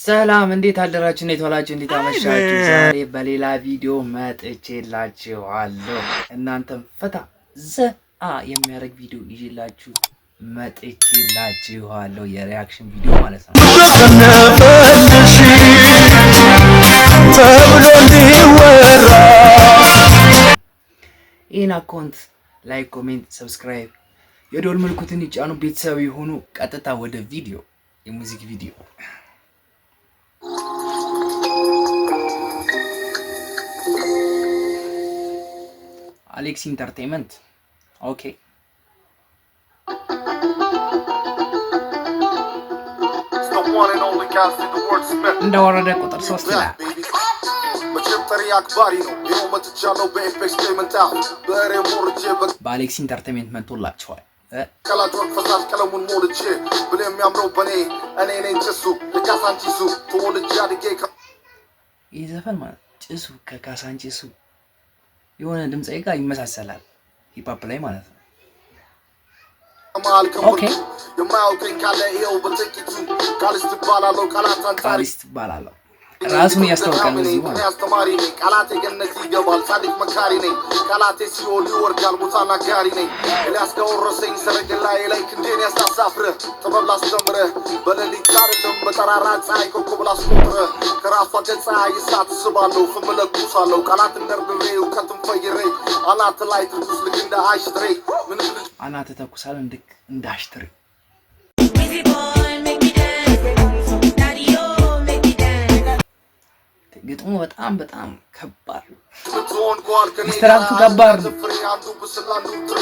ሰላም፣ እንዴት አደራችሁ? እንዴት ዋላችሁ? እንዴት አመሻችሁ? ዛሬ በሌላ ቪዲዮ መጥቼላችኋለሁ። እናንተም ፈታ ዘና የሚያደርግ ቪዲዮ ይዤላችሁ መጥቼላችኋለሁ። የ reaction ቪዲዮ ማለት ነው። ከነፈልሽ ተብሎ እንዲወራ። ይህን account like፣ comment፣ subscribe፣ የደወል ምልክቱን ይጫኑ፣ ቤተሰብ የሆኑ። ቀጥታ ወደ ቪዲዮ፣ የ music ቪዲዮ። አሌክስ Entertainment, okay. It's the one and only Cassidy the wordsmith. እንደወረደ ቁጥር 3 ይላል። Baby. መቼም ጠሪ አክባሪ ነው። ይኸው መጥቻለሁ በኤፔክስ ምንጣፍ ብዕሬ ሞርቼ። በአሌክስ Entertainment መጥቶላቸዋል። በቀላት ወርቅ ፈሳሽ ቀለሙን ሞልቼ ብል የሚያምረው በኔ እኔ ነኝ ጭሱ የካሳንቺሱ ተወልጄ አድጌ ይህ ዘፈን ማለት ጭሱ ከካሳንቺሱ የሆነ ድምፃዊ ጋር ይመሳሰላል፣ hip hop ላይ ማለት ነው። ከመሃል ከሞልኩ የማያውቀኝ ካለ ይኸው በጥቂቱ ቃሊስት እባላለሁ። ቃላት አንጻሪ ቃሊስት እባላለሁ። ራሱን እያስታወቀ ነው እዚሁ ማለት ነው። አስተማሪ ነኝ። ቃላቴ ገነት ይገባል። ጻድቅ መካሪ ነኝ። ቃላቴ ሲኦል ይወርዳል። ሙት አናጋሪ ነኝ። ኤልያስ ከወረሰኝ ሰረገላዬ ላይ ክንዴን ያሳሳፍርህ ጥበብ ላስተምርህ በሌሊት አይደለም በጠራራ ፀሐይ ኮከብ ላስቆጥርህ ከራሷ ገጽ ፀሐይ እሳት እስባለሁ ፍም እለኩሳለሁ ቃላትን ደርድሬ እውቀትን ፈይሬ አናት ላይ ትኩስ ልክ እንደ ashtray ምንም ልጅ አናት ተኩሳል እንደ ashtray። Easy boy, make me dance. Daddy, oh, make me dance. ግጥሙ በጣም በጣም ከባድ ነው። ብትሆን ጓል ከኔ diss track ኡ ከባድ ነው። ፍሬ አንዱ ብስል አንዱ ጥሬ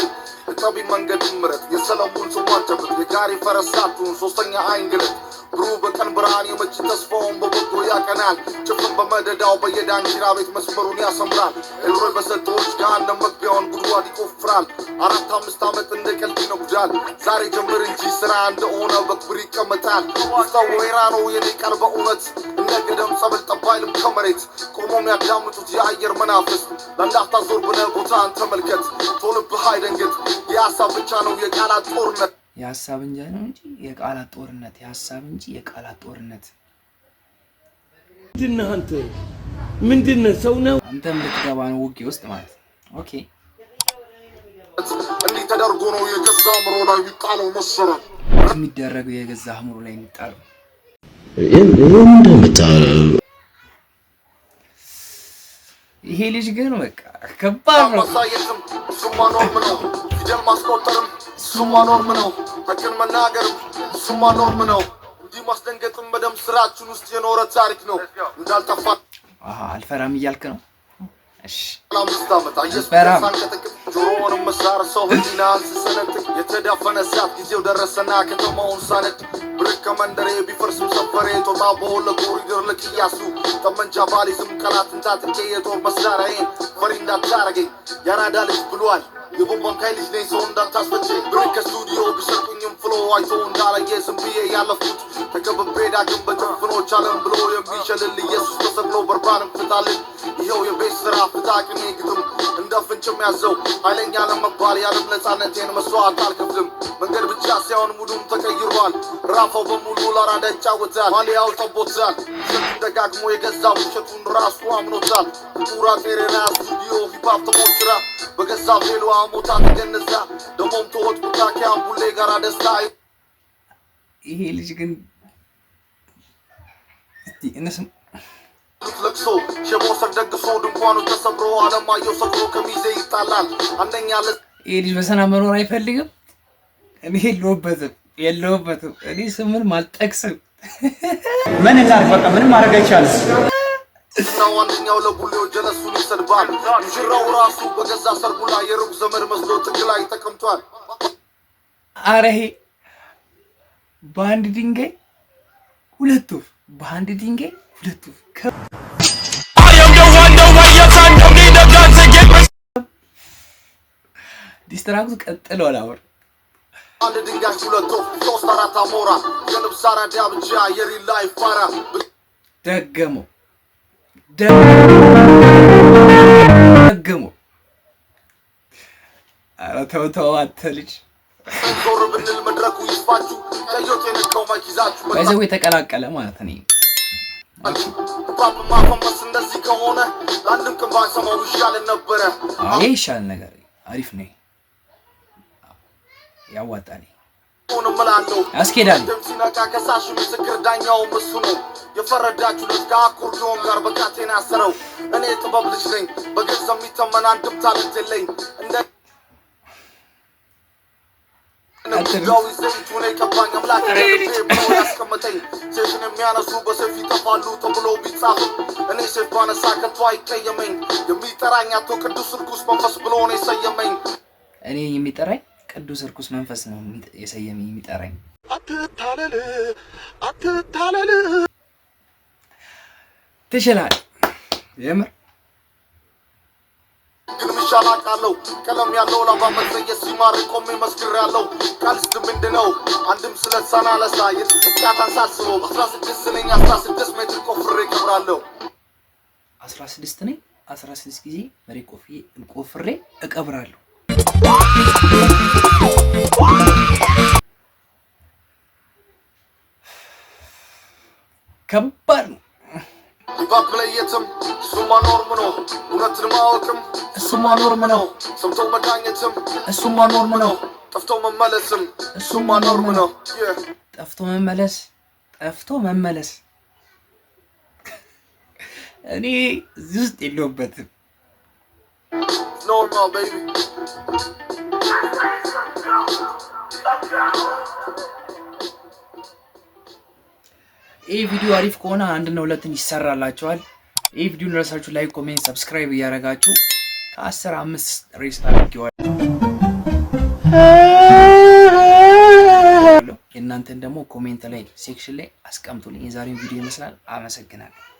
የጠቢብ መንገድ ምረጥ የሰለሞን ጽዋን ጨብጥ የጋሪ ፈረስ ሳትሆን ሶስተኛ አይን ግለጥ ብሩህ በቀን ብርሃን የመጪ ተስፋውን በበጎ ያቀናል ጭፍን በመደዳው በየዳንኪራ ቤት መስመሩን ያሰምራል ኤልሮይ በሰጠዎች ገሃነም መግቢያውን ጉድጓድ ይቆፍራል። 4 5 ዓመት እንደ ቀልድ ይነጉዳል። ዛሬ ጀምር እንጂ ስራ እንደሆነ በክብር ይቀመጣል። ውስጣው ወይራ ነው የኔ ቃል በእውነት እንደ ገደም ጸበል ጠብ አይልም ከመሬት ቆሞም ያዳምጡት የአየር መናፍስት። ለአንድ አፍታ ዞር ብለህ ቦታን ተመልከት ቶልብህ አይደንግጥ የሀሳብ ብቻ ነው የቃላት ጦርነት። የሀሳብ እንጂ ነው እንጂ የቃላት ጦርነት፣ የሀሳብ እንጂ የቃላት ጦርነት። ምንድነህ አንተ? ምንድነህ? ሰው ነው? አንተም ልትገባ ነው ውጊ ውስጥ ማለት ነው። Okay. እንዲህ ተደርጎ ነው የገዛ አእምሮ ላይ የሚጣለው መሰረት። የሚደረገው የገዛ አእምሮ ላይ የሚጣለው። እንደምታለው ይሄ ልጅ ግን በቃ ከባድ ነው። ማሳየትም እሱማ norm ነው። ፊደል ማስቆጠርም እሱማ norm ነው። ሐቅን መናገርም እሱማ norm ነው። እንዲህ ማስደንገጥም በደም ስራችን ውስጥ የኖረ ታሪክ ነው። እንዳልጠፋ አሃ፣ አልፈራም እያልክ ነው። እሺ። 5 ዓመት አየስ አልፈራም። ሳንቀጥቅጥ ጆሮውንም መሳር ሰው ህሊናን ስሰነጥቅ የተዳፈነ እሳት ጊዜው ደረሰና ከተማውን ሳነድ ብርክ ከመንደሬ ቢፈርስም ሰፈሬ ጦጣ በሆን ለኮሪደር ለቅያሱ ጠመንጃ ባሊዝም ቃላትን ታጥቄ የጦር መሳሪያዬን ፈሪ እንዳታረገኝ ያራዳ ልጅ ብሏል። የቦምባንካይ ልጅ ነኝ ሰው እንዳታስፈቼ ብርክ ከስቱዲዮ ቢሰርቁኝም flow አይቶ እንዳላየ ዝም ብዬ ያለፍኩት ተከብቤ ዳግም በጭፍኖች አለም ብሎ የሚሸልል ኢየሱስ ተሰቅሎ በርባንም ፍታልን። ይኸው የቤት ስራ ፍታ ቅኔ ግጥም እንደ ፍንጭም ያዘው ኃይለኛ ለመባል ያለም ነፃነቴን መስዋዕት አልከፍልም። መንገድ ብቻ ሳይሆን ሙዱም ተቀይሯል። ራፋው በሙሉ ለአራዳ ይጫወታል። ማሊያው ጠቦታል። ውሸቱን ደጋግሞ የገዛ ውሸቱን ራሱ አምኖታል። ጥቁራ ጤሬራ ስቱዲዮ hip hop ተሞጭራ በገዛ ቬሎዋ ሞታ ተገነዛ ደሞም ተወጥቁታ ከአምቡሌ ጋራ ደስታ ይሄ ልጅ ግን እስቲ እነስም ለቅሶ ሸቦ ሰር ደግሶ ድንኳኑ ተሰብሮ አለማየሁ ሰክሮ ከሚዜ ይጣላል አንደኛ ይሄ ልጅ በሰላም መኖር አይፈልግም። እኔ የለሁበትም የለሁበትም። እኔ ስምን አልጠቅስም። ምን እናድርግ? በቃ ምንም ማድረግ አይቻልም። ለዝናው አንደኛው ለቡሌው ጀለሱን ይሰድባል። ሙሽራው ራሱ በገዛ ሰርጉ ላይ የሩቅ ዘመድ መስሎ ጥግ ላይ ተቀምጧል። አረ ይሄ በአንድ ድንጋይ ሁለት ወፍ፣ በአንድ ድንጋይ ሁለት ወፍ። Diss track ኡ ቀጥሏል። አሁን አንድ ድንጋይ ሁለት ወፍ ሶስት አራት አሞራ የልብስ አራዳ ብቻ የ real life ፋራ። ደገመው ደገመው። ኧረ ተው ተው አንተ ልጅ። ዞር ብንል መድረኩ ይስፋችሁ ቀዮት የነካው mic ይዛችሁ ባይዘው የተቀላቀለ ማለት ነው። Rap ማፈመስ እንደዚህ ከሆነ ለአንድም ቀን ባንሰማው ይሻለን ነበረ። አዎ፣ ይሄ ይሻል ነገር አሪፍ ነው። ያዋጣል፣ አሁንም እላለሁ ያስኬዳል። ደም ሲነካ ከሳሹ ምስክር ዳኛውም እሱ ነው። የፈረዳችሁለት ከአኮርዲዮን ጋር በካቴና ያሰረው። እኔ የጥበብ ልጅ ነኝ፣ በገንዘብ የሚተመን አንድም talent የለኝ። እንደ ንጉዳዊ ዘይቱን የቀባኝ አምላክ ለልቤ ብሎ ያስቀመጠኝ። ሴፍን የሚያነሱ በሰይፍ ይጠፋሉ ተብሎ ቢጻፍም እኔ ሰይፍ ባነሳ ከቶ አይቀየመኝ። የሚጠራኝ አቶ ቅዱስ ርኩስ መንፈስ ብሎ ነው የሰየመኝ። እኔ የሚጠራኝ ቅዱስ እርኩስ መንፈስ ነው የሰየመኝ የሚጠራኝ። አትታለል፣ አትታለል። ትችላለህ የምር። ግን ምሻል አውቃለሁ፣ ቀለም ያለው ላባ መትረየስ ሲማር ቆሜ መስክሬያለሁ። ቃልስ ምንድነው? አንድም ስለት ሳናነሳ የጥቃት ሳስበው 16 ነኝ፣ 16 ሜትር ቆፍሬ እቀብራለሁ። 16 ነኝ፣ 16 ጊዜ መሬት ቆፍሬ እቀብራለሁ። ከባድ ነው። Hip hop መለየትም እሱማ norm ነው። እውነትን ማወቅም እሱማ norm ነው። ሰምቶ መዳኘትም እሱማ norm ነው። ጠፍቶ መመለስም እሱማ norm ነው። Yeah. ጠፍቶ መመለስ፣ ጠፍቶ መመለስ፣ እኔ እዚህ ውስጥ የለሁበትም። Normal, baby. ይህ ቪዲዮ አሪፍ ከሆነ አንድና ሁለትን ይሰራላችኋል። ይህ ቪዲዮ እንደረሳችሁ like፣ comment፣ subscribe እያደረጋችሁ ከ10 5 rate አድርጌዋለሁ። የእናንተን ደግሞ comment ላይ section ላይ አስቀምጡልኝ። የዛሬውን ቪዲዮ ይመስላል። አመሰግናለሁ።